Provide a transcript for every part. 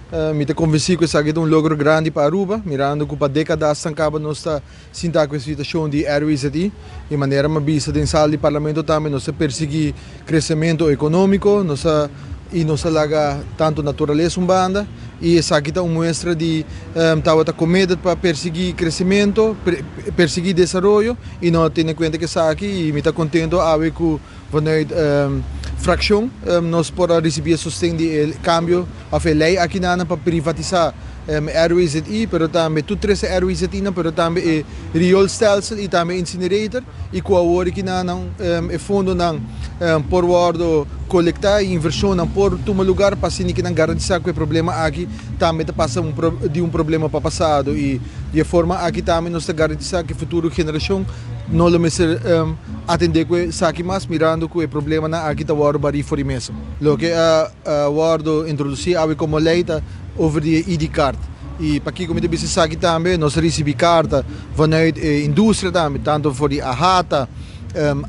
Mi ta konvensí ku esaki ta un logro grandi pa Aruba, mirando ku pa dékadas caba nos ta sinta ku e situashon di RWZI. I manera mi a bisa den sala di parlamento tambe, nos ta persiguí kresementu ekonómiko, nos a i nos a laga tantu naturalesa un banda, i esaki ta un muestra di tabata committed pa persiguí kresementu, persiguí desaroyo i no a tene kuenta ku esaki, i mi ta kontento awe ku vanuit fraccion nos por a ricibi e sosten di e cambio of e ley aki nan pa privatisa RWZI, pero tambe tur tres RWZI nan, pero tambe e rioolstelsel y tambe incinerator, y cu awor aki nan e fondo nan por wordo colecta y inversion nan por tuma lugar pa asina cu nan garantisa cu e problema aki tambe ta pasa di un problema pa pasado, y di e forma aki tambe nos ta garantisa cu e futuro generacion no lo mester atende cu esaki mas, mirando cu e problema nan aki ta wordo bari for di mesa. Loke a wordo introduci awe como ley ta over di ID card. Y pa kico mi ta bisa esaki tambe, nos a ricibi carta vanuit e industria tambe, tanto for di AHATA,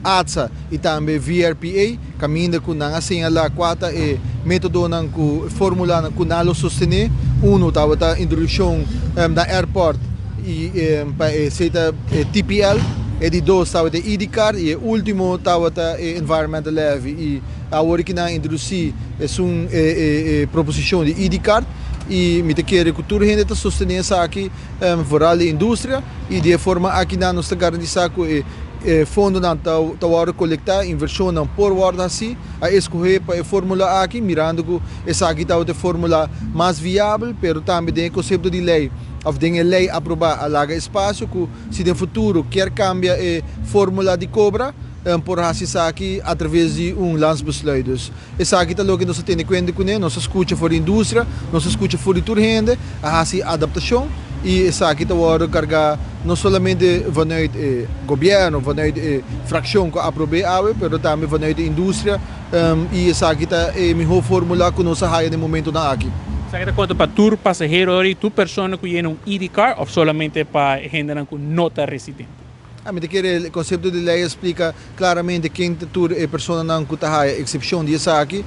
ATSA y tambe VRPA, caminda cu nan a señala cua ta e metodonan cu formulanan cu nan lo sostene. Uno tabata introduccion na airport y pa e ta TPL, e di dos tabata ID card y e ultimo tabata e environmental levy, y awor cu nan introduci un proposicion di ID card y mi ta kere cu tur hende ta sostene esaki, vooral e industria, y di e forma aki nan nos ta garantisa cu e fondo nan ta wordo colecta, inversion nan por wordo haci. A escoge pa e formula aki, mirando cu esaki ta e formula mas viabel, pero tambe den concepto di ley of den e ley aproba a laga espacio cu si den futuro kier cambia e formula di cobra, por haci esaki a traves di un landsbesluit. Dus esaki ta loke nos a tene cuenta cune, nos a scucha for di industria, nos a scucha for di tur hende, a haci adaptacion y esaki ta wordo carga no solamente vanuit e gobierno, vanuit e fraccion cu aproba awe, pero tambe vanuit e industria, y esaki ta e miho formula cu nos a haya den momento nan aki. Esaki ta conta pa tur pasahero y tur persona cu yena un ID card of solamente pa hende cu no ta residente? Ami ta kere e concepto di ley explica claramente ken ta tur e persona nan cu ta haya excepcion di esaki,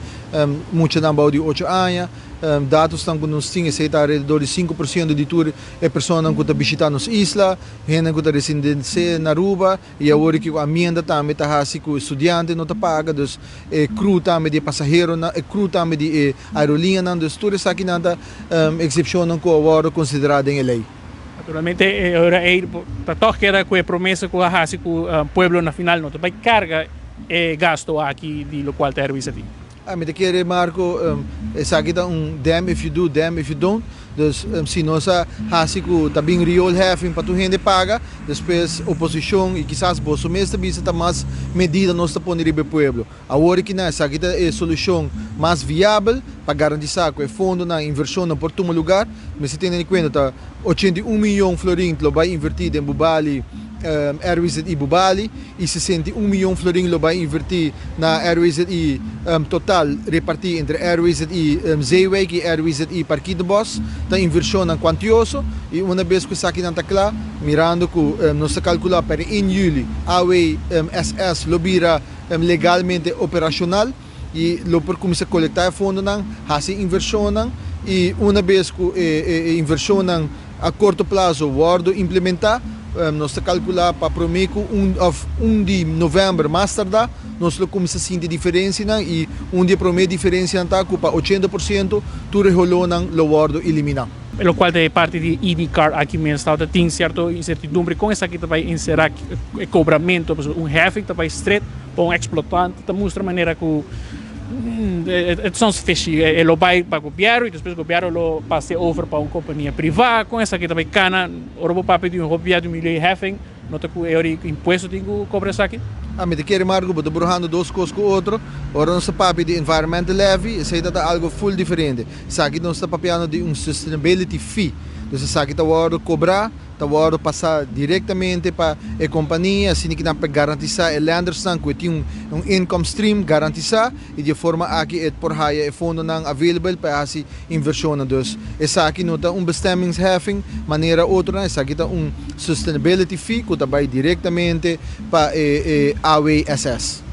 mucha nan bou di 8 aña, datos nan cu nos tin, esey ta alrededor di 5% di tur e persona nan cu ta bishita nos isla, hende cu ta residencia na Aruba, y awor cu amienda tambe ta hasi cu estudiante no ta paga, dus e crew tambe di pasahero, e crew tambe di e aerolinea nan, dus tur esaki nan ta excepcion nan cu a wordo considera den e ley. Naturalmente, ora e ta toch keda cu e promesa cu a hasi cu pueblo na final no ta bay carga e gasto aki di locual ta RWZI. Ami ta kere, Marco, esaki ta un damn if you do, damn if you don't. Dus si nos a hasi cu ta bin rioolheffing pa tur hende paga, despues oposicion y kisas boso mes ta bisa ta mas medida nos ta pone riba e pueblo. Awor aki nan esaki ta e solucion mas viabel pa garantisa cu e fondo nan inversion nan por tuma lugar. Mester tene en cuenta ta 81 miyon florin lo bay inverti den Bubali, RWZI Bubali, y 61 miyon florin lo bay inverti na RWZI, total reparti entre RWZI Zeewijk y RWZI Parkietenbos. Ta inversion nan cuantioso y una bes cu esaki nan ta cla, mirando cu nos ta calcula pa 1 juli AWSS lo bira legalmente operacional y lo por cuminsa colecta e fondo nan, haci inversion nan, y una bes cu e inversion nan a corto plazo wordo implementa, nos ta calcula pa prome cu 1 of 1 di november mas tarda, nos lo cuminsa sinti diferencia nan, y un di e prome diferencia nan ta cu pa 80% tur e holo nan lo wordo elimina. Locual ta parte di ID card aki mes, ta tin cierto incertidumbre con esaki ta bay encera e cobramento, un heffing ta bay straight pa un explotante, ta mustra manera cu it sounds fishy, e lo bay pa gobierno y despues gobierno lo pasa over pa un compania priva. Con esaki ta bay cana, ora bo papia di un hopi di un milieuheffing, no ta cu e impuesto tin cu cobra esaki? Ami ta kere, Marco, bo ta brujando dos cos cu otro. Ora nos ta papia di environmental levy, esey ta algo full diferente. Esaki nos ta papiando di un sustainability fee. Dus esaki ta wordo cobra, ta wordo pasa directamente pa e compania, asina cu nan pa garantisa e lenders nan cu tin un income stream garantisa y di forma aki e por haya e fondo nan available pa haci inversion. Dus esaki no ta un bestemmingsheffing manera otro nan, esaki ta un sustainability fee cu ta bay directamente pa e AWSS.